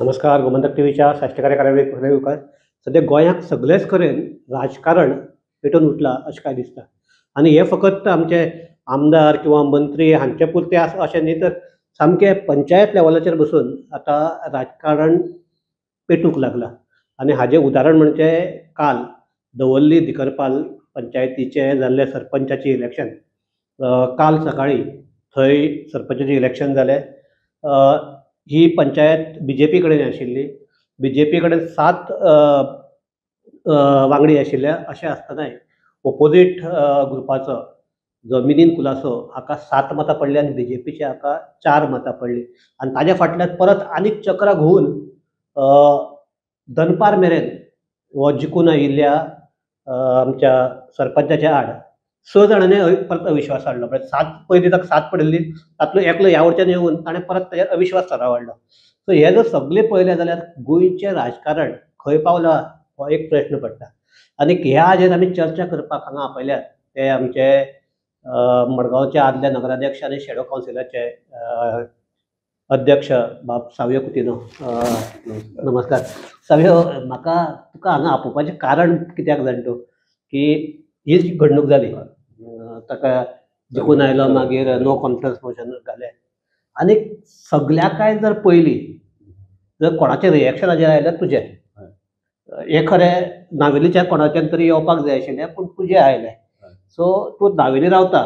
नमस्कार, गोमंतक टीव्हीच्या साश्टकार्य कार्यावळीक सद्या गोंयांत सगळेच कडेन राजकारण पेटून उठलां अशें काय दिसता आनी हे फकत आमचे आमदार किंवा मंत्री हांचे पुरते आसा अशें न्ही, तर सामकें पंचायत लेवलाचेर बसून आतां राजकारण पेटूंक लागलां. आनी हाजें उदाहरण म्हणजे काल दवर्ली दिकरपाल पंचायतीचें जाल्लें सरपंचाचें इलेक्शन. काल सकाळी थंय सरपंचाचें इलेक्शन जालें. ही पंचायत बीजेपी कडेन आशिल्ली. बीजेपी कडेन 7 वांगडी आशिल्ले. अशें आसतनाय ओपोजीट ग्रुपाचो जो मिनीन कुलासो हाका 7 मतां पडली आनी बीजेपीचे हाका 4 मतां पडली. आनी ताज्या फाटल्यान परत आनीक चक्रां घुंवून दनपार मेरेन हो जिखून आयिल्ल्या आमच्या सरपंचाच्या आड 6 जाणांनी परत अविश्वास हाडलो. म्हळ्यार 7 पयलीं ताका 7 पडिल्ली, तातूंतलो एकलो ह्या वटच्यान येवन ताणें परत ताजेर अविश्वास थाराव हाडलो. सो हे जर सगळें पळयलें जाल्यार गोंयचें राजकारण खंय पावलां हो एक प्रश्न पडटा. आनी ह्या हाजेर आमी चर्चा करपाक हांगा आपयल्यात ते आमचे मडगांवचे आदले नगराध्यक्ष आनी शेडो कावन्सिलाचे अध्यक्ष बाब सावियो कुतिन्हो. नमस्कार सावियो, म्हाका तुका हांगा आपोवपाचें कारण कित्याक जाण तूं की हीच घडणूक जाली, ताका जिखून आयलो, मागीर नो कॉन्फिडन्स मोशन घालें आनी सगल्या काय जर पयलीं जर कोणाचें रिएक्शनाचेर आयल्यार तुजें हें खरें नावेलीच्या कोणाच्यान तरी येवपाक जाय आशिल्लें, पूण तुजें आयलें. सो तूं नावेली रावता,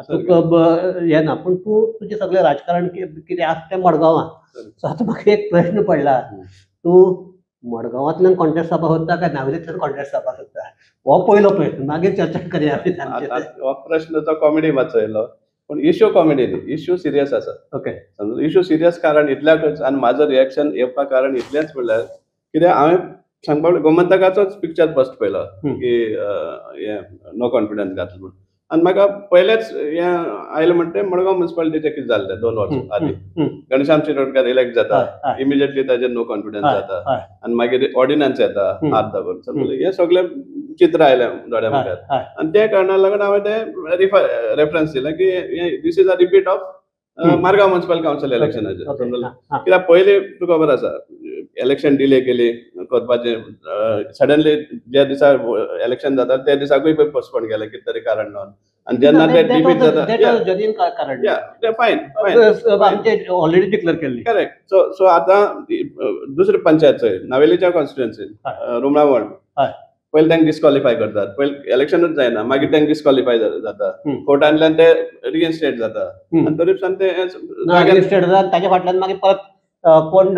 तुका हें ना, पूण तूं तुजें सगळें राजकारण कितें आसा तें मडगांवां. सो आतां म्हाका एक प्रश्न पडला, तूं मडगांवांतल्यान कॉन्टेस्ट जावपाक सोदता काय नावेलींतल्यान कॉन्टेस्ट जावपाक सोदता? हो पयलो प्रश्न, मागीर चर्चा करया. हो प्रश्न तो कॉमेडी मातसो येयलो, पूण इश्यू कॉमेडी न्ही, इश्यू सिरियस आसा. ओके, इश्यू सिरियस कारण इतल्याकच आनी म्हाजो रिएक्शन येवपाक कारण इतलेंच म्हणल्यार कित्याक हांवें सांगपाक गोमंतकाचोच पिक्चर फर्स्ट पळयलो की हें नो कॉन्फिडन्स घातलो म्हूण, आनी म्हाका पयलेंच हें आयलें म्हणटा तें मडगांव म्युनिसिपालिटीचें कितें जालें तें 2 वर्सां आदीं. घनश्याम शिरोडकर इलेक्ट जाता, इमिजिएटली ताजेर नो कॉन्फिडन्स जाता आनी मागीर ऑर्डिनन्स येता हात दाबून, हें सगळें चित्र आयलें दोळ्या मुखार. आनी त्या कारणाक लागून हांवें तें रेफरन्स दिलें की this is a repeat of Margao municipal council इलेक्शनाचें. कित्याक पयलीं तुका खबर आसा इलेक्शन डिले केली करपाचें, सडनली ज्या दिसा इलेक्शन जाता त्या दिसाकूय पळय पोस्टपोन केलें कितें तरी कारण लावन, आनी जेन्ना ते डिफीट जाता ते फायन ऑलरेडी डिक्लेअर केल्ली. करेक्ट. सो सो आतां दुसरी पंचायत चोय, नावेलीच्या कॉन्स्टिट्युएन्सीन रुमडामळ, पयलीं तांकां डिस्क्वॉलिफाय करतात, पयलीं इलेक्शनूच जायना, मागीर तांकां डिस्क्वॉलिफाय जाता, कोर्टांतल्यान ते रिइन्स्टेट जाता आनी तरी सुद्दां ते रिइन्स्टेट जाता. ताच्या फाटल्यान मागीर परत कोण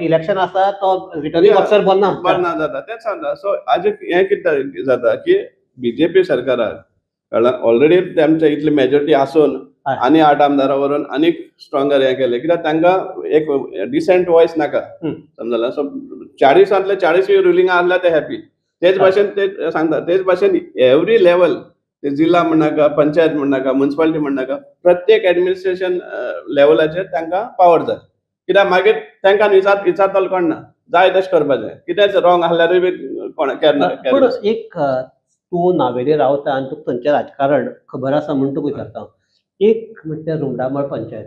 इलेक्शन आसा तो रिटर्निंग ऑफिसर बन्ना जाता. तेंच सांगता. सो आज हें कितें जाता की बीजेपी सरकाराक कळ्ळें ऑलरेडी तेमचे इतली मेजॉरिटी आसून आनी 8 आमदारां वरून आनीक स्ट्रोंगर हें केलें कित्याक तांकां एक डिसेंट वॉयस नाका, समजलें. सो 40 40 रुलिंगां आसल्यार ते हॅपी. तेच भाशेन ते सांगता, तेच भाशेन एवरी लेवल, ते जिल्ला म्हणनाका, पंचायत म्हणनाका, म्युनिसिपालिटी म्हणनाका, प्रत्येक एडमिनिस्ट्रेशन लेवलाचेर तांकां पावर जाय. कित्याक मागीर तांकां विचारतलो कोण ना, जाय तशें करपाचें, कितेंच रॉंग आसल्यारूय बी कोण केर ना. पूण एक तूं नावेली रावता आनी तुका थंयचें राजकारण खबर आसा म्हूण तुका विचारता, एक म्हणल्यार रुमडामळ पंचायत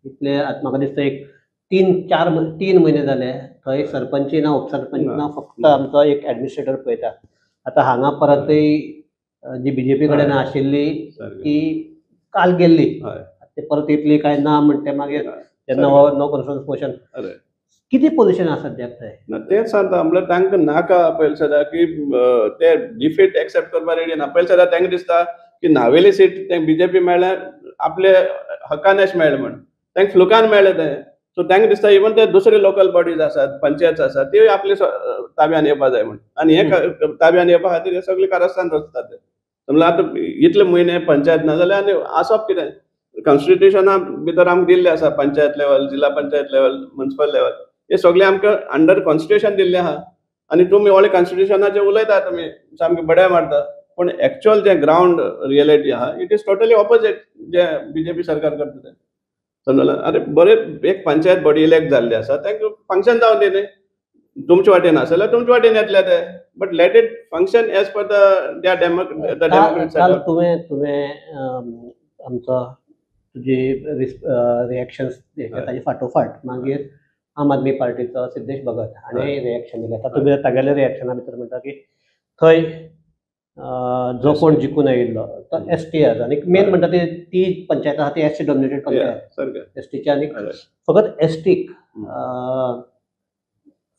इतले आतां म्हाका दिसता एक 3-4 म्हयने जाले थंय सरपंच ना, उपसरपंच ना, फक्त आमचो एक एडमिनिस्ट्रेटर पळयता. आतां हांगा परतय जी बीजेपी कडेन आशिल्ली ती काल गेल्ली, ते परत येतली काय ना म्हणटे मागीर तेन्ना हो नो कॉन्फिडन्स मोशन. कितें पोझिशन आसा सद्याक थंय? ना तेंच सांगता, म्हणल्यार तांकां नाका पयलीं सदां की ते डिफीट एक्सेप्ट करपाक रेडी ना. पयलीं सदां तांकां दिसता की नावेली सीट तांकां बीजेपी मेळ्ळ्यार आपले हक्कान अशें मेळ्ळें म्हण, तांकां फ्लुकान मेळ्ळें तें. सो तांकां दिसता इवन ते दुसरे लोकल बॉडीज आसात, पंचायत आसात, त्यो आपले ताब्यान येवपा जाय म्हण, आनी हे ताब्यान येवपा खातीर हे सगळे कारस्थान रचतात ते. म्हणल्यार आतां इतले म्हयने पंचायत ना जाल्यार आनी आसप कितें, कॉन्स्टिट्युशना भितर आमकां दिल्लें आसा पंचायत लेवल, जिल्हा पंचायत लेवल, म्युनिसिपल लेवल, हे सगळे आमकां अंडर कॉन्स्टिट्युशन दिल्लें आहा. आनी तुमी व्हडले कॉन्स्टिट्युशनाचेर उलयता, तुमी सामकें बड्याय मारता, पूण एक्चुअल जें ग्रावंड रियलिटी आहा it is totally opposite जें बीजेपी सरकार करता तें. समजलें? अरे बरें एक पंचायत बॉडी इलेक्ट जाल्ली आसा, तांकां फंक्शन जावन दी न्ही, तुमचे वाटेन आसा जाल्यार तुमचे वाटेन येतले ते, but let it function as per the democratic. काल तुवें तुवें आमचो तुजी रिएक्शन्स ताजे फाटोफाट मागीर आम आदमी पार्टीचो सिद्धेश भगत हाणें रिएक्शन दिलें. तातूंत भितर तागेल्या रिएक्शना भितर म्हणटा की थंय जो कोण जिखून आयिल्लो तो एसटी आसा आनी मेन म्हणटा ती ती पंचायत आसा ती एसटी डॉमिनेटेड पंचायत एसटीची आनी फकत एसटीक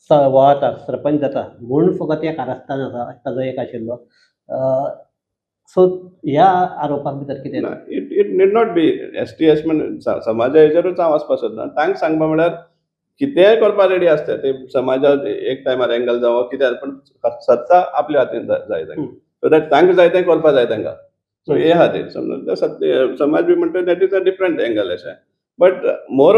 हो जाता सरपंच जाता म्हूण फकत हें कारस्थान आसा ताजो एक आशिल्लो. सो ह्या आरोपाक भितर कितें? It it need not be ST S म्हण समाजा हेजेरूच हांव वचपाक सोदना. तांकां सांगपा म्हळ्यार कितेंय करपाक रेडी आसता ते समाजात एक टायमार एंगल जावं कितें, पूण सत्ता आपल्या हातीन जाय तांकां, सो that तांकां जाय तें करपाक जाय तांकां. सो हे खातीर समज समाज बी म्हणटा that is a different angle अशें, बट मोर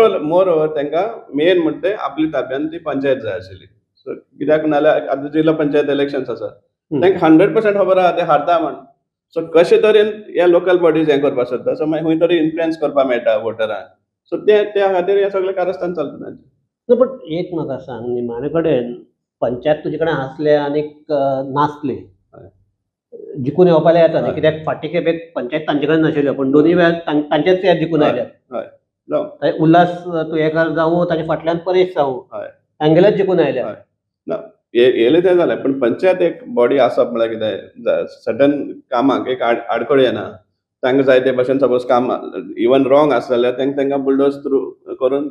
ओवर तांकां मेन म्हणटा ते आपली ताब्यान ती पंचायत जाय आशिल्ली. सो कित्याक नाल्यार आतां जिल्लो पंचायत इलेक्शन्स आसा तांकां 100% खबर आहा ते हारता म्हण. सो कशे तरेन ह्या लोकल बॉडीज हें करपाक सोदता, सो मागीर खंय तरी इन्फ्लुएन्स करपाक मेळटा वोटरांक. सो ते त्या खातीर हें सगळें कारस्थान चलता तांचें. न्हू पण एक म्हाका सांग, निमाणे कडेन पंचायत तुजे कडेन आसले आनीक नासले जिखून येवपाक येता न्ही, कित्याक फाटीं खेपेक पंचायत तांचे कडेन नाशिल्ल्यो पूण दोनूय वेळार तांचेच ते जिखून आयल्यात. उल्हास तुयेंकार जावं ताच्या फाटल्यान परेश जावं तांगेलेच जिखून आयल्यात. ना येयलें तें जालें, पूण पंचायत एक बॉडी आसप म्हळ्यार कितें सर्टन कामाक एक आडखळ येना, तांकां जाय ते भशेन सपोज काम इवन रॉंग आसलें जाल्यार तांकां तांकां बुलडोज थ्रू करून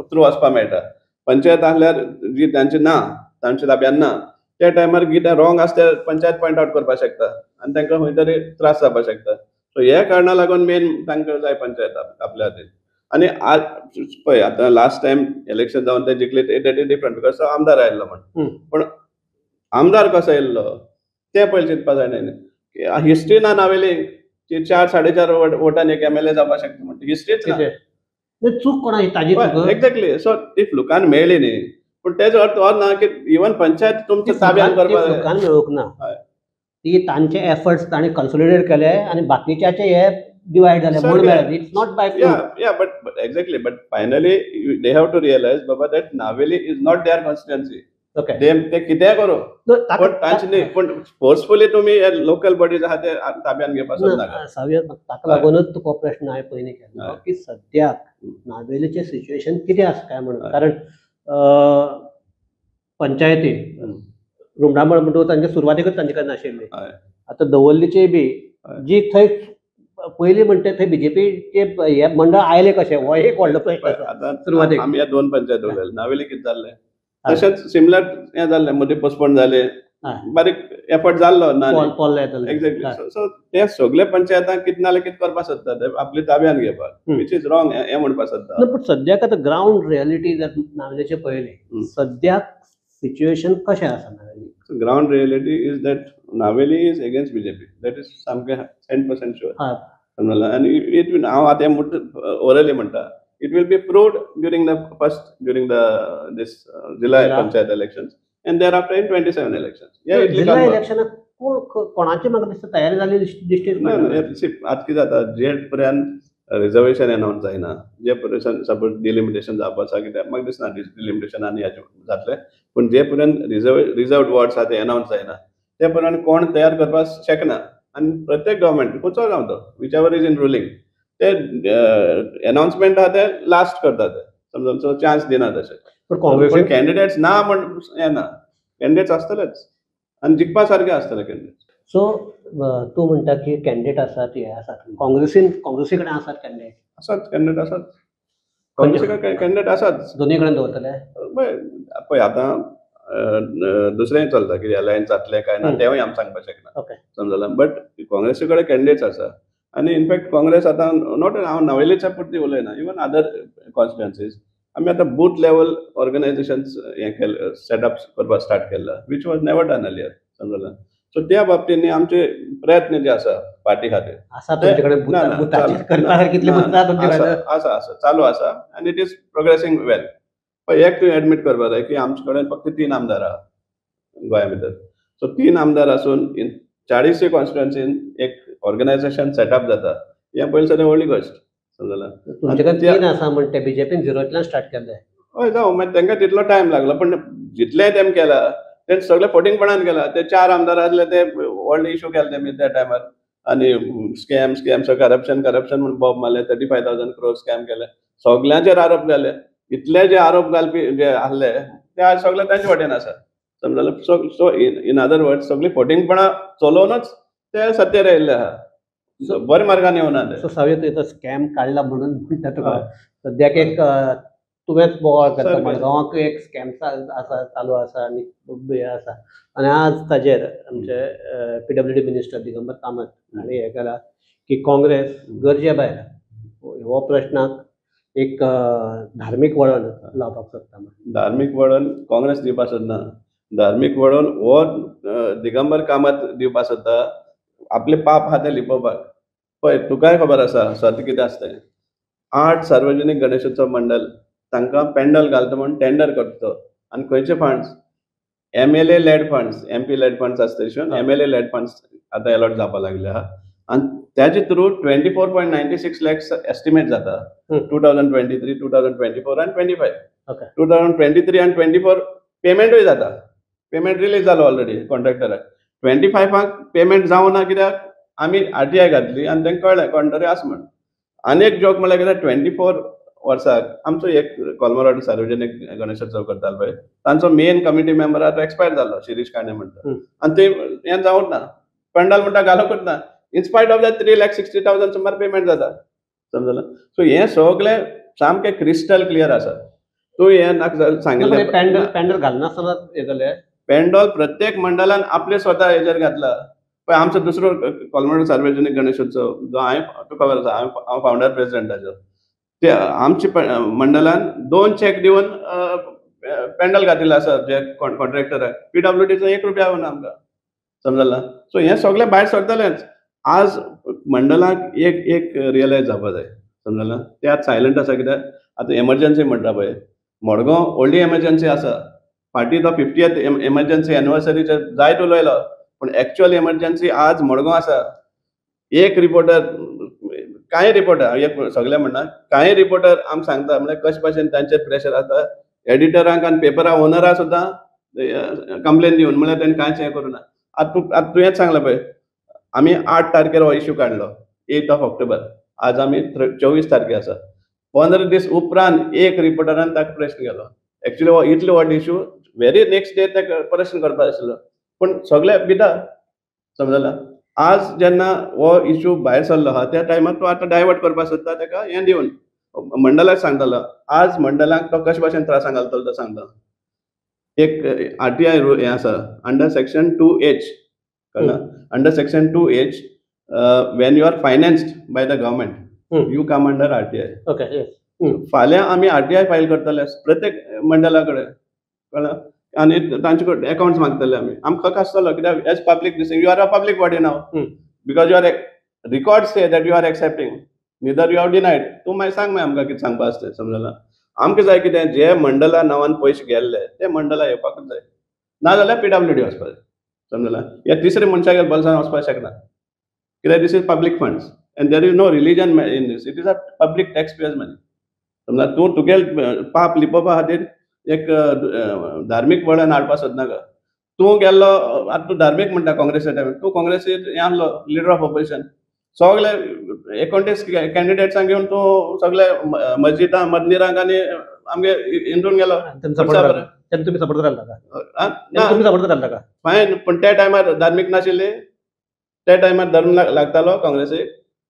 थ्रू वचपाक मेळटा. पंचायत आसल्यार जी तांची ना तांच्या ताब्यान ना त्या टायमार कितें रॉंग आसता तें पंचायत पॉयंट आवट करपाक शकता आनी तांकां खंय तरी त्रास जावपाक शकता. सो ह्या कारणा लागून मेन तांकां जाय पंचायत आपल्या हातीन. आनी आज पळय आतां लास्ट टायम इलेक्शन जावन ते जिखले that is different because तो आमदार आयिल्लो म्हण, पूण आमदार कसो येयल्लो तें पयलीं चिंतपा जाय न्ही. हिस्ट्री ना नावेली की 4 4.5 वोटान एक एमएलए जावपाक शकता म्हणटा, हिस्ट्रीच ना. चूक कोणाची ताजी? एक्झॅक्टली. सो ती फ्लुकान मेळ्ळी न्ही, पूण तेजो अर्थ हो ना की इवन पंचायत तुमच्या ताब्यान करपाक फ्लुकान मेळूंक ना, ती तांचे एफर्ट्स तांणी कन्सोलिडेट केले आनी बाकीच्याचे हे डिवाइड झाले म्हणून मेळ्ळें. It's not by yeah but exactly, but finally they have to realise Baba that Navelim is not their constituency. Okay, ते कितेंय करूं पण तांचे न्ही, पूण फोर्सफुली तुमी लोकल बॉडीज आहा ते ताब्यान घेवपाक सोदनाका. ताका लागूनच तुका प्रश्न हांवें पयलीं केलो की सद्याक नावेलीचें सिच्युएशन कितें आसा काय म्हणून, कारण पंचायती रुमडामळ म्हणटकूच तांचे सुरवातेकच तांचे कडेन नाशिल्ली. आतां दवर्लीचे बी जी थंय पयलीं म्हणटा थंय बीजेपीचे हे मंडळ आयले कशें हो एक व्हडलो प्रश्न आसा. सुरवातेक आमी ह्या 2 पंचायत उलयले, नावेली कितें जाल्लें तशेंच सिमिलर हें जाल्लें, मदीं पोस्टपोन जालें, बारीक एफर्ट जाल्लो ना. एक्झॅक्टली. सो ते सगळे पंचायतांक कितें नाल्यार कितें करपाक सोदता ते आपली ताब्यान घेवपाक, which is wrong हें म्हणपाक सोदता. पूण सद्याक आतां ग्रावंड रियलिटी जर नावेलीचें पळयलें सद्याक सिच्युएशन कशें आसा Navelim? Ground reality is that Navelim is against BJP, that is सामकें 100% शुअर. समजलें? आनी it will, हांव आतां हें ओरली म्हणटा, it will be proved during the first during the this July panchayat elections and thereafter in 27 elections. जिल्हा इलेक्शनाक कोणाची म्हाका दिसता तयारी जाली दिश्टी ना. आतां कितें जाता, जे पर्यंत रिजर्वेशन अनावन्स जायना, जे पर्यंत सपोज डिलिमिटेशन जावपा आसा कित्याक म्हाका दिसना डिलिमिटेशन आनी हेजें जातलें, पूण जे पर्यंत रिजर्वड वॉर्ड्स आहा ते अनावन्स जायना ते पर्यंत कोण तयार करपाक शकना. आनी प्रत्येक गव्हर्मेंट खंयचो जावं तो which ever is in ruling ते अनावन्समेंट आहा ते लास्ट करता ते, समजून सो चान्स दिना तशें. पण काँग्रेस कॅन्डिडेट्स ना म्हण हें ना, कॅन्डिडेट्स आसतलेच आनी जिखपा सारके आसतले कॅन्डिडेट्स. सो तूं म्हणटा की कॅन्डिडेट आसात हे आसात, काँग्रेसीन काँग्रेसी कडेन आसात कॅन्डिडेट? आसात कॅन्डिडेट आसात, काँग्रेसी कडेन कॅन्डिडेट आसात. दोनी कडेन दवरतले? पळय आतां दुसरेंय चलता की अलायन्स जातलें काय ना तेंवूय आमी सांगपाक शकना, समजलें. बट काँग्रेसी कडेन कॅन्डिडेट्स आसा आनी इनफॅक्ट काँग्रेस आतां not हांव नावेलीच्या पुरती उलयना, इवन अदर कॉन्स्टिट्युएन्सीज आमी आतां बूथ लेवल ऑर्गनायझेशन्स हें केलें, सेटअप करपाक स्टार्ट केलां, which was never done earlier, समजलें. सो त्या बाबतींत आमचे प्रयत्न जे आसा पार्टी खातीर आसा आसा आसा चालू आसा आनी it is progressing वेल. पळय एक तुवें एडमीट करपाक जाय की आमचे कडेन फक्त 3 आमदार आहा गोंया भितर. सो 3 आमदार आसून 40 कॉन्स्टिट्युएन्सीन एक ऑर्गनायझेशन सेटअप जाता, हें पयलीं सगळें व्हडली गोश्ट, समजलें. तुमचे कडेन 3 आसा म्हणटे बीजेपीन 0तल्यान स्टार्ट केल्लें. हय जावं, मागीर तांकां तितलो टायम लागलो, पण जितलें तेम केलां तें सगळें फटींगपणान केलां. ते 4 आमदार आसले ते व्हडले इशू केले तेमी त्या टायमार, आनी scam scam so corruption corruption म्हूण बॉब मारले, 35,000 crore scam केले, सगल्यांचेर आरोप जाले. इतले जे आरोप घालपी जे आहले ते आज सगळे तांचे वाटेन आसा. समजलें? So so in other word सगळीं फटींगपणां चलोवनच ते सत्तेर आयिल्ले आहा, बऱ्या मार्गान येवना ते. सो सावय, तुवें स्कॅम काडला म्हणून म्हणटा तुका, सद्याक एक तुवेंच बोवाळ करता, मडगांवाक एक स्कॅम आसा, चालू आसा आनी हें आसा, आनी आज ताजेर आमचे PWD minister Digambar Kamat हांणी हें केलां की काँग्रेस गरजे भायर हो प्रश्नाक एक धार्मीक वळण लावपाक सोदता. धार्मीक वळण काँग्रेस दिवपाक सोदना, धार्मीक वळण हो दिगंबर कामत दिवपाक सोदता आपले पाप आहा ते लिपोवपाक. पळय तुकाय खबर आसा सत कितें आसता तें. 8 सार्वजनीक गणेशोत्सव मंडळ तांकां पेंडल घालता म्हूण टेंडर करता, आनी खंयचे funds, MLA led funds, MP led funds आसता तशें MLA lead फंड्स आतां एलॉट जावपाक लागले आहा, आनी ताजे थ्रू 24.96 लॅक्स एस्टिमेट जाता 2023, 2024 आनी 25. 2023 आनी 24 पेमेंटूय जाता, पेमेंट रिलीज जालो ऑलरेडी कॉन्ट्रॅक्टराक. 25 पेमेंट जावना कित्याक आमी RTI घातली आनी तांकां कळ्ळें कोण तरी आसा म्हण. आनी एक जोक म्हणल्यार कितें, 24 वर्साक आमचो एक कोलमरवाडी सार्वजनीक गणेशोत्सव करतालो पळय, तांचो मेन कमिटी मेंबर आहा तो एक्सपायर जालो, शिरीष काणे म्हणटा, आनी ते हें जावंक ना, पंडाल म्हणटा घालूंकच ना. In spite of that 3,60,000 सुमार पेमेंट जाता. समजलें? सो हें सगळें सामकें क्रिस्टल क्लियर आसा. तूं हें नाका सांगिल्लें, पेंडल घालनासतना हें जालें. पेंडॉल प्रत्येक मंडळान आपले स्वता हेजेर घातला. पळय आमचो दुसरो कोलमरवाडी सार्वजनीक गणेशोत्सव जो हांवें तुका खबर आसा, हांव फावंडर प्रेसिडेंटाचो, ते आमच्या मंडळान 2 चॅक दिवन पेंडल घातिल्ले आसा जे कॉन्ट्रॅक्टराक. PWDचो 1 रुपया ना आमकां. समजला? सो हें सगळें भायर सरतलेंच. आज मंडळाक एक एक रियलायज जावपा जाय. समजला? ते आज सायलंट आसा कित्याक आतां एमर्जन्सी म्हणटा पळय, मडगांव व्हडली एमर्जन्सी आसा. फाटीं तो 50th emergency एनिवर्सरीचेर जायत उलयलो, पूण एक्चुअल एमर्जन्सी आज मडगांव आसा. एक रिपोर्टर, कांय रिपोर्टर, एक सगळे म्हणना, कांय रिपोर्टर आमकां सांगता म्हळ्यार कशे भाशेन तांचेर प्रेशर आसा, एडिटरांक आनी पेपरा ओनरा सुद्दां कंप्लेन दिवन म्हळ्यार तेणें कांयच हें करूं ना. आतां तूं आतां तुवेंच सांगलें पळय, आमी 8 तारखेर हो इशू काडलो, 8 ऑक्टोबर, आज आमी 24 तारखे आसा. 15 दीस उपरांत एक रिपोर्टरान ताका प्रश्न केलो. एक्चुअली हो इतलो व्हड इशू व्हेरी नेक्स्ट डे ताका प्रश्न करपाक आशिल्लो, पूण सगळे भिता. समजला? आज जेन्ना हो इशू भायर सरलो आहा त्या टायमार तो आतां डायवर्ट करपाक सोदता ताका हें दिवन मंडळाक सांगतालो. आज मंडळाक तो कशे भाशेन त्रासांक घालतलो तो सांगता. एक RTI हें आसा अंडर सेक्शन 2H, कळ्ळें? Under section 2H when you are financed by the government you come under RTI. फाल्यां आमी RTI file करतले प्रत्येक मंडळा कडेन, कळ्ळें? आनी तांचे कडेन अकाउंट्स मागतले आमी. आमकां हक आसतलो कित्याक as public this you are a public body now, because you are record say that you are accepting, neither you are denied. तूं मागीर सांग मागीर आमकां कितें सांगपा आसता तें. समजला? आमकां जाय कितें, जे मंडळा नांवान पयशे गेल्ले ते मंडळा येवपाकूच जाय, ना जाल्यार PWD वचपाक जाय. समजला? ह्या तिसऱ्या मनशाक बोल्सान वचपाक शकना कित्याक this is public funds and there is no religion in this, it is a public tax payers money. समजा तूं तुगेल पाप लिपोवपा खातीर एक धार्मीक वळण हाडपाक सोदनाका. तूं गेल्लो आतां तूं धार्मीक म्हणटा काँग्रेसा टायमार, तूं काँग्रेसीत हें आहलो लिडर ऑफ ऑपोजिशन, सगळे 29 कॅन्डिडेट्सांक घेवन तूं सगळे मस्जिदां मंदिरांक आनी आमगे हिंदून गेलो. तुमी सपोर्ट करता फायन, पूण त्या टायमार धार्मीक नाशिल्ले, त्या टायमार धर्म लागतालो काँग्रेसीक,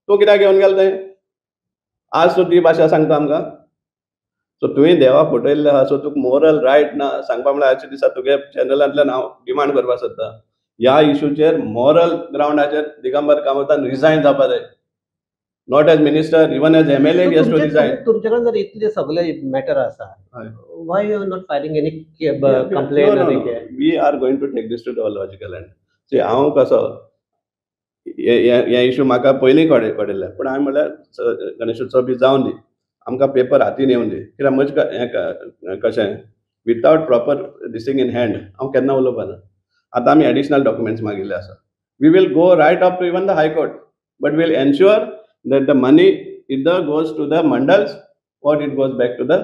तूं कित्याक घेवन गेलो तें? आज तूं ती भाशा सांगता आमकां. सो तुवें देवा फटयल्लें आहा, सो तुका मोरल रायट ना सांगपा. म्हळ्यार आयच्या दिसा तुगे चॅनलांतल्यान हांव डिमांड करपाक सोदता ह्या इशूचेर मोरल ग्रावंडाचेर दिगंबर कामतान रिजायन जावपा जाय, not as minister, even as MLA he has to resign. तुमचे कडेन जर इतले सगळे मॅटर आसा, why you are not filing any complain? We are going to take this to the logical end. See, हांव कसो हे इशू म्हाका पयलीं कळिल्ले, पूण हांवें म्हणल्यार गणेशोत्सव बी जावन दी, आमकां पेपर हातीन येवन दी, कित्याक म्हजें कशें without proper this thing in hand हांव केन्ना उलोवपाना. आतां आमी एडिशनल डॉक्युमेंट्स मागिल्ले आसा. We will go right up to even the high court, but will ensure that the money either goes to the mandals or it goes back to the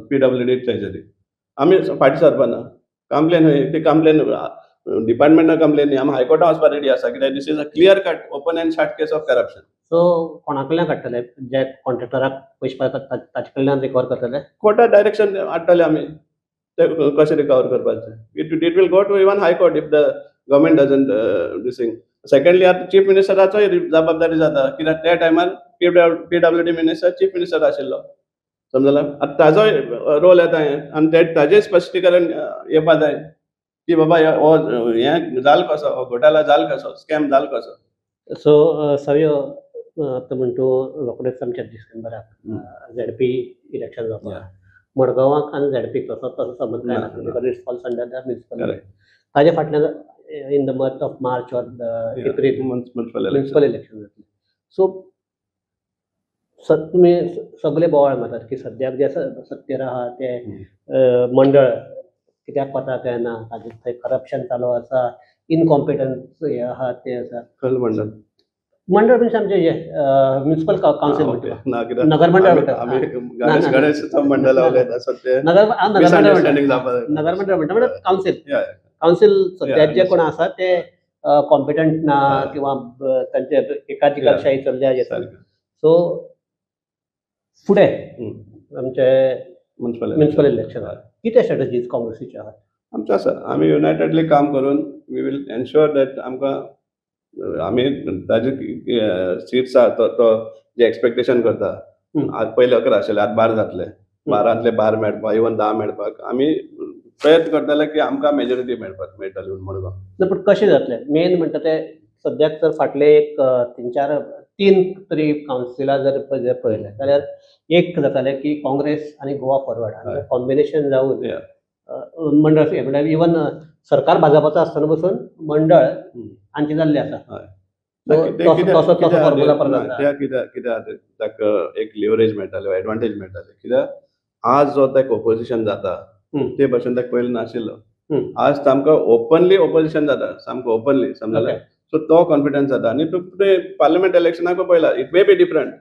PWD treasury. आमी फाटीं सरपाना. Complain ती complain डिपार्टमेंटान complain न्ही, आमी हायकोर्टान वचपाक ready आसा, कित्याक this is a clear cut open and shut case of corruption. So कोणा कडल्यान काडटले? जे कॉन्ट्रॅक्टराक पयशे ताचे कडल्यान रिकवर करतले? कोर्टा डायरेक्शन हाडटले आमी, ते कशें रिकवर करपाचें. It will go to even high court if the government doesn't this thing. Secondly आतां चीफ मिनिस्टराचोय जबाबदारी जाता, कित्याक त्या टायमार PWD minister chief minister आशिल्लो, समजला. आतां ताजोय रोल येता हें, आनी ताजें स्पश्टीकरण येवपा जाय की बाबा हो हें जाल कसो, हो घोटाळा जाल कसो, स्कॅम जाल कसो. सो सव्यो आतां म्हण तूं रोखडेच आमच्या डिसेंबराक ZP election जावपा, मडगांवाक आनी ZPक तसो तसो संबंद काय ना, because it's falls under the municipal. ताजे फाटल्यान in the month of March or April municipal election जातलें. सो तुमी सगळे बोवाळ मारतात की सद्याक जे सत्तेर आहा ते मंडळ कित्याक वता काय ना, ताजेर थंय करप्शन चालू आसा, इनकॉम्पिटन्स हे आहा ते आसा. मंडळ मंडळ म्हणजे आमचे हे म्युनिसिपल कावन्सील म्हणटा, नगर मंडळ म्हणटा, नगर मंडळ म्हणटा, म्हणजे कावन्सील. कावन्सील सद्याक जे कोण आसा ते कॉम्पिटंट ना किंवा तांचे एकाधिकारशाही चल्ल्या. सो फुडें आमचे म्युनिसिपल इलेक्शन कितें स्ट्रेटजीज काँग्रेसीचे आहात? आमचें आसा, आमी युनायटेडली काम करून we will ensure that आमकां आमी ताजे सिट्स आहा तो जे एक्सपेक्टेशन करता, आज पयले 11 आशिल्ले, आतां 12 जातले, 12ांतले 12 मेळपाक, इवन 10 मेळपाक आमी प्रयत्न करतले की आमकां मेजॉरिटी मेळपाक मेळटली मडगांव. ना पूण कशें जातलें? मेन म्हणटा ते सद्याक जर फाटले एक 3-4 तरी कावन्सिलां जर पळयलें जाल्यार एक जातालें की काँग्रेस आनी गोवा फॉरवर्ड हांचें कॉम्बिनेशन जावन मंडळ, म्हणल्यार इवन सरकार भाजपाचो आसतना पसून मंडळ हांचें जाल्लें आसा. कित्याक ताका एक लिवरेज मेळटालें, एडवांटेज मेळटालें, कित्याक आज जो ताका ओपोजिशन जाता ते भशेन ताका पयलीं नाशिल्लो. आज सामको ओपनली ओपोजिशन जाता, सामको ओपनली, समजलें. सो तो कॉन्फिडन्स जाता. आनी तूं पार्लमेंट इलेक्शनाक पळयला, it may be different,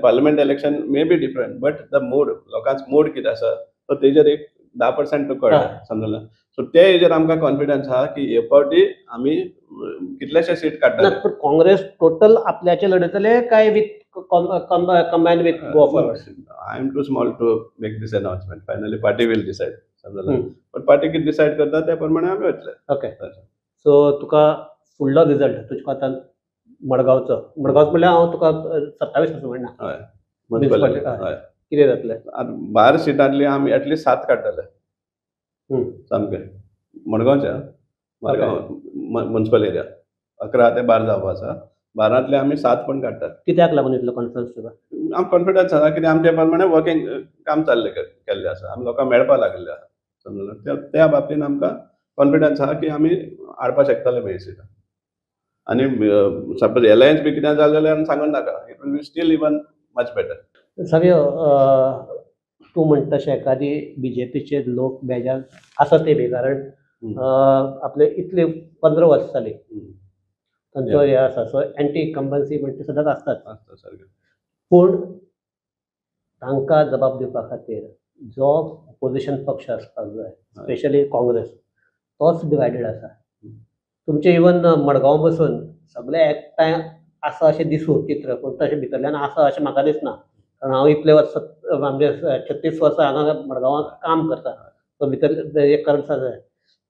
parliament election may be different, but the mood, लोकांचो मूड कितें आसा तो तेजेर एक 10% तुका कळटा, समजलें. सो ते हेजेर आमकां कॉन्फिडन्स आहा की हे फावटी आमी कितलेशे सीट काडटले. पूण काँग्रेस टोटल आपल्याचे लढयतले काय with combine with Goa Forward? I am too small to make this announcement, finally party will decide, समजलें. पण पार्टी कितें डिसायड करता त्या प्रमाणे आमी वतले. ओके, सो तुका फुडलो रिजल्ट तुज्या आतां मडगांवचो, मडगांवचो म्हणल्यार हांव तुका 27 असो म्हणना, हय, कितें जातलें? आतां 12 सिटांतली आमी एटलिस्ट 7 काडटले सामके मडगांवच्या, मडगांव म्युनिसिपल एरिया 11 ते 12 जावपा आसा, 12ांतले आमी 7 पण काडटात. कित्याक लागून इतलो कॉन्फिडन्स तुका? आमकां कॉन्फिडन्स आसा कित्याक आमचे प्रमाणे वर्किंग काम चाललें केल्लें आसा, आमी लोकांक मेळपाक लागिल्ले आसा, समजलें. त्या बाबतीन आमकां कॉन्फिडन्स आसा की आमी हाडपाक शकतले मागीर सिटां. आनी सपोज एलायन्स बी कितें जालें जाल्यार आमी सांगून नाका, it will be still even much better. Savio, तूं म्हणटा तशें एखादी BJPचे लोक बेजार आसा ते बी, कारण आपले इतले 15 वर्सां जाली तांचो हे आसा, सो एंटी इन्कम्बन्सी म्हणटा सदांच आसतात. पूण तांकां जबाब दिवपा खातीर जो ओपोजिशन पक्ष आसपाक जाय, स्पेशली काँग्रेस, तोच डिवायडेड आसा. तुमचें इवन मडगांव बसून सगळे एकठांय आसा अशें दिसूं चित्र, पूण तशें भितरल्यान आसा अशें म्हाका दिसना, कारण हांव इतले वर्सां आमचे 36 वर्सां हांगा मडगांवांत काम करता, सो भितर एक करंट आसा.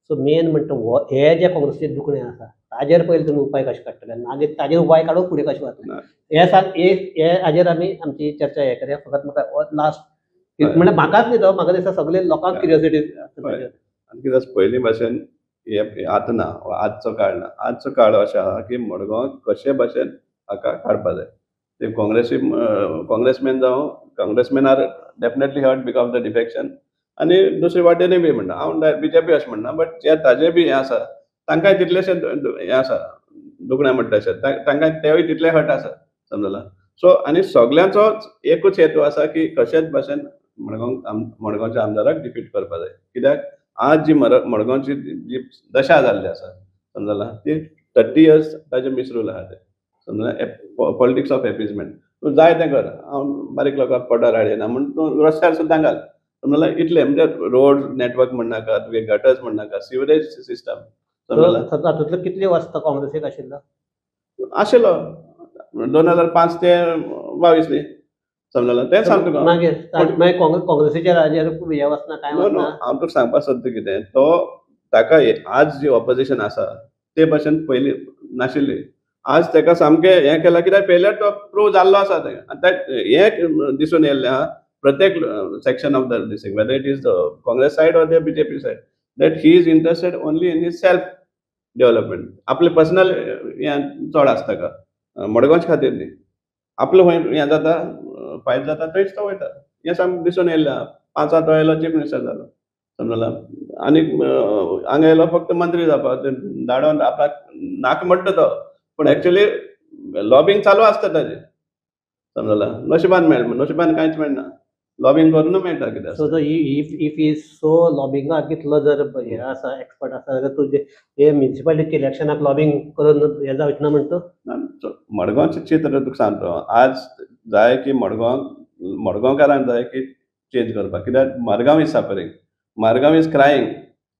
सो मेन म्हणटा हे जे काँग्रेसीचें दुखणें आसा ताजेर पयलीं तुमी उपाय कशे काडटले, मागीर ताजेर उपाय काडून फुडें कशें वतलें हे सांग. हे हाजेर आमी आमची चर्चा हे करया. फकत म्हाका लास्ट म्हणल्यार म्हाकाच न्ही तो, म्हाका दिसता सगळे लोकांक क्युरियोसिटी. आनी कितें पयलीं भाशेन हे आतां ना, आजचो काळ ना, आजचो काळ अशें आहा की मडगांव कशे भाशेन हाका काडपा जाय. ते काँग्रेसी काँग्रेसमॅन जावं, Congressman are definitely hurt because of the defection. आनी दुसरे वाटेनूय बी म्हणटा, हांव BJP अशें म्हणना, बट जे ताजे बी हें आसा तांकांय तितलेशें हें आसा दुखणें म्हणटा तशें तांकां तेवूय तितले हर्ट आसा, समजला. सो आनी सगल्यांचोच एकूच हेतू आसा की कशेच भाशेन मडगांव मडगांवच्या आमदाराक डिफीट करपा जाय, कित्याक आज जी मडगांवची जी दशा जाल्ली आसा, समजला, ती 30 इयर्स ताजे मिसरूल आहा ते, समजला. पॉलिटिक्स ऑफ एपिजमेंट, तूं जाय तें कर, हांव बारीक लोकांक पोटार हाडिना म्हूण तूं रस्त्यार सुद्दां घाल, समजला. इतलें म्हणजे रोड नेटवर्क म्हणनाका, तुगे गटर्स म्हणनाका, सिवरेज सिस्टम, समजला. तातूंतले कितले वर्सां काँग्रेसीक आशिल्लो? आशिल्लो 2005 ते 22 न्ही, समजला? तेंच सांगता तुका. मागीर मागीर काँग्रेसीच्या राज्यार हे वचना काय नो, वचना. हांव तुका सांगपाक सोदता कितें, तो ताका आज जी ऑपोजिशन आसा ते भशेन पयलीं नाशिल्ली. आज ताका सामकें हें केलां, कित्याक फेलियर तो प्रूव जाल्लो आसा तें. आनी हें दिसून येयल्लें आहा प्रत्येक section of the district, whether it is the Congress side or the BJP side, that he is interested only in his self development. आपले पर्सनल हें चड आसता ताका, मडगांवचे खातीर न्ही. आपलो खंय हें जाता, फायदो जाता, थंयच तो वयता. हें सामकें दिसून येयल्लें आहा. 5 तो आयलो चीफ मिनिस्टर जालो, समजला? आनी हांगा येयलो फक्त मंत्री जावपाक, धाडोन आपल्याक नाक म्हणटा तो, पूण एक्चुअली लॉबिंग चालू आसता ताजें, समजला? नशिबान मेळ, नशिबान कांयच मेळना, लॉबिंग करून मेळटा कितें. सो तो if is so लॉबिंगाक कितलो जर हे आसा, एक्सपर्ट आसा जाल्यार तुजे हे म्युनिसिपालिटी इलेक्शनाक लॉबिंग करून हे जावचें ना म्हणटा तूं? मडगांवचें चित्र तुका सांगता, आज जाय की मडगांव, मडगांवकारांक जाय की चेंज करपाक, कित्याक Margao is suffering, Margao is crying,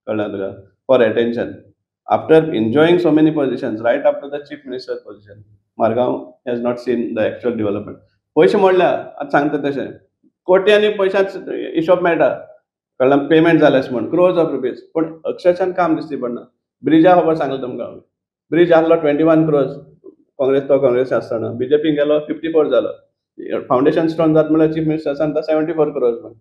कळ्ळें तुका, for attention. After enjoying so many positions, right after the chief minister position, Margao has not seen the actual development. पयशे मोडल्या, आतां सांगता तशें कोट्यांनी पयशांच हिशोब मेळटा, कळ्ळें? पेमेंट जालें म्हण क्रोर्स ऑफ रुपीज, पूण अक्षरशान काम दिसती पडना. ब्रिजा खबर सांगलें तुमकां हांवें, ब्रिज आहलो 21 क्रोर्स, काँग्रेस तो काँग्रेस आसतना, बीजेपी गेलो 54 जालो, फावंडेशन स्टोन जात म्हणल्यार चीफ मिनिस्टर सांगता 74 क्रोर्स म्हण.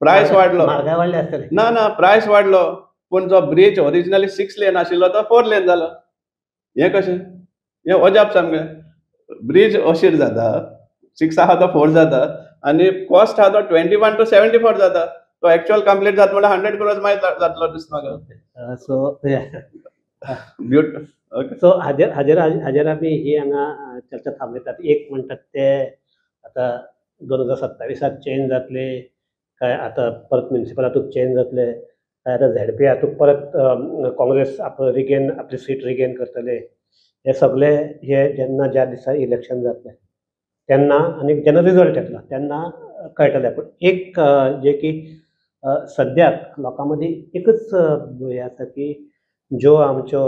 प्रायस वाडलो, म्हारगाय वाडली आसतली. ना ना, प्रायस वाडलो, पूण जो ब्रिज ओरिजिनली 6 लेन आशिल्लो तो 4 लेन जालो. हें कशें? हें अजाप सामकें. ब्रिज अशीर जाता, 6 आहा तो 4 जाता, आनी कॉस्ट आहा तो 21 to 74 जाता. तो एक्चुअल कंप्लीट जाता म्हणल्यार 100 क्रोर्स मागीर जातलो दिसता म्हाका. So ब्युट okay. सो हाजेर हाजेर हाजेर आमी ही हांगा चर्चा थांबयतात. एक म्हणटात ते आतां 2027 चेंज जातले काय आतां परत म्युनिसिपल हातूंत चेंज जातले काय आतां झेडपी हातूंत परत काँग्रेस आप रिगेन आपली सीट रिगेन करतले, हे सगळे हे जेन्ना ज्या दिसा इलेक्शन जातलें तेन्ना आनी जेन्ना रिजल्ट येतलो तेन्ना कळटलें. पूण एक जें की सद्याक लोकां मदीं एकच हें आसा की ज्यो आमच्यो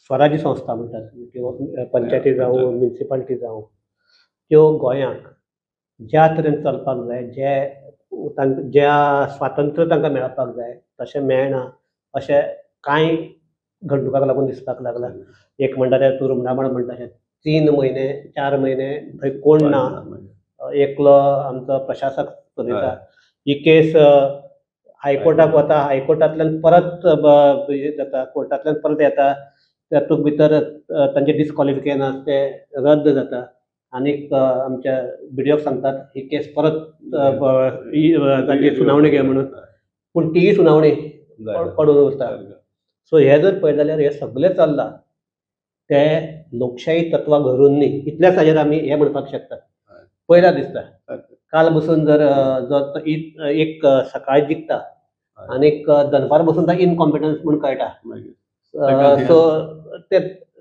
स्वराज्य संस्था म्हणटात किंवा पंचायती जावं म्युनिसिपालिटी जावं, त्यो गोंयांक ज्या तरेन चलपाक जाय, जे तांकां ज्या स्वातंत्र्य तांकां मेळपाक जाय तशें मेळना अशें कांय घडणुकांक लागून दिसपाक लागलां. एक म्हणटा तें तूं रुमडामळ म्हणटा तशें 3 म्हयने 4 म्हयने थंय कोण ना, एकलो आमचो प्रशासक चलयता. ही केस हायकोर्टाक वता, हायकोर्टांतल्यान परत जाता, कोर्टांतल्यान परत येता, तातूंत भितर तांचें डिस्कॉलिफिकेशन आसा तें रद्द जाता आनीक आमच्या बीडीओक सांगतात ही केस परत तांची सुनावणी घे म्हणून, पूण तीय सुनावणी पडून उरता. सो हे जर पळयत जाल्यार हे सगळें चल्लां ते लोकशाही तत्वां घरून न्ही, इतल्याच हाजेर आमी हें म्हणपाक शकतात. पयला दिसता काल बसून जर जो एक सकाळी जिखता आनीक दनपार बसून तो इनकॉम्पिटन्स म्हूण कळटा. सो ते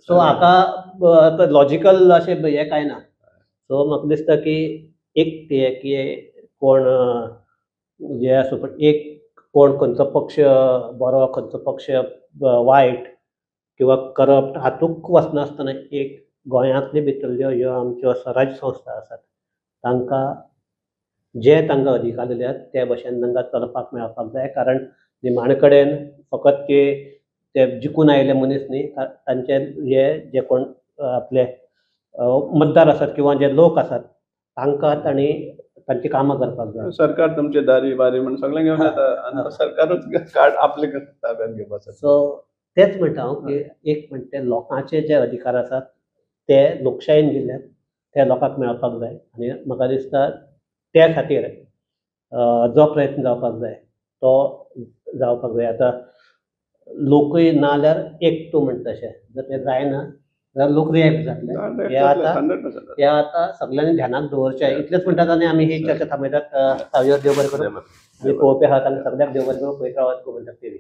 सो हाका लॉजिकल अशें हें कांय ना. सो म्हाका दिसता की एक ते की कोण जे आसूं, पण एक कोण खंयचो पक्ष बरो खंयचो पक्ष वायट किंवा करप्ट हातूंत वचनासतना एक गोंयांतले भितरल्यो ह्यो आमच्यो स्वराज्य संस्था आसात तांकां जे तांकां अधिकार दिल्यात ते भशेन तांकां चलपाक मेळपाक जाय. कारण निमाणे कडेन फकत ते जिखून आयिल्ले मनीस न्ही, तांचे हे जे कोण आपले मतदार आसात किंवा जे लोक आसात तांकां तांणी तांची कामां करपाक जाय. सरकार तुमचे दारी बारी म्हण सगळें घेवन येता आनी सरकारूच कार्ड आपले ताब्यात घेवपाचो. सो तेच म्हणटा हांव की एक म्हणटा लोकांचे जे अधिकार आसात ते लोकशायेन दिल्यात ते लोकांक मेळपाक जाय आनी म्हाका दिसता त्या खातीर जो प्रयत्न जावपाक जाय तो जावपाक जाय. आतां लोकूय ना जाल्यार एक तूं म्हणटा तशें जर तें जायना जाल्यार लोक रिएक्ट जातले. हे आतां सगल्यांनी ध्यानाक दवरचें. इतलेंच म्हणटात आनी आमी ही चर्चा थांबयतात. सावयर देव बरें करूं आनी पळोवपी आहात आनी सगळ्यांक देव बरें करूं. पळयत रावात गोमंतक टीव्ही.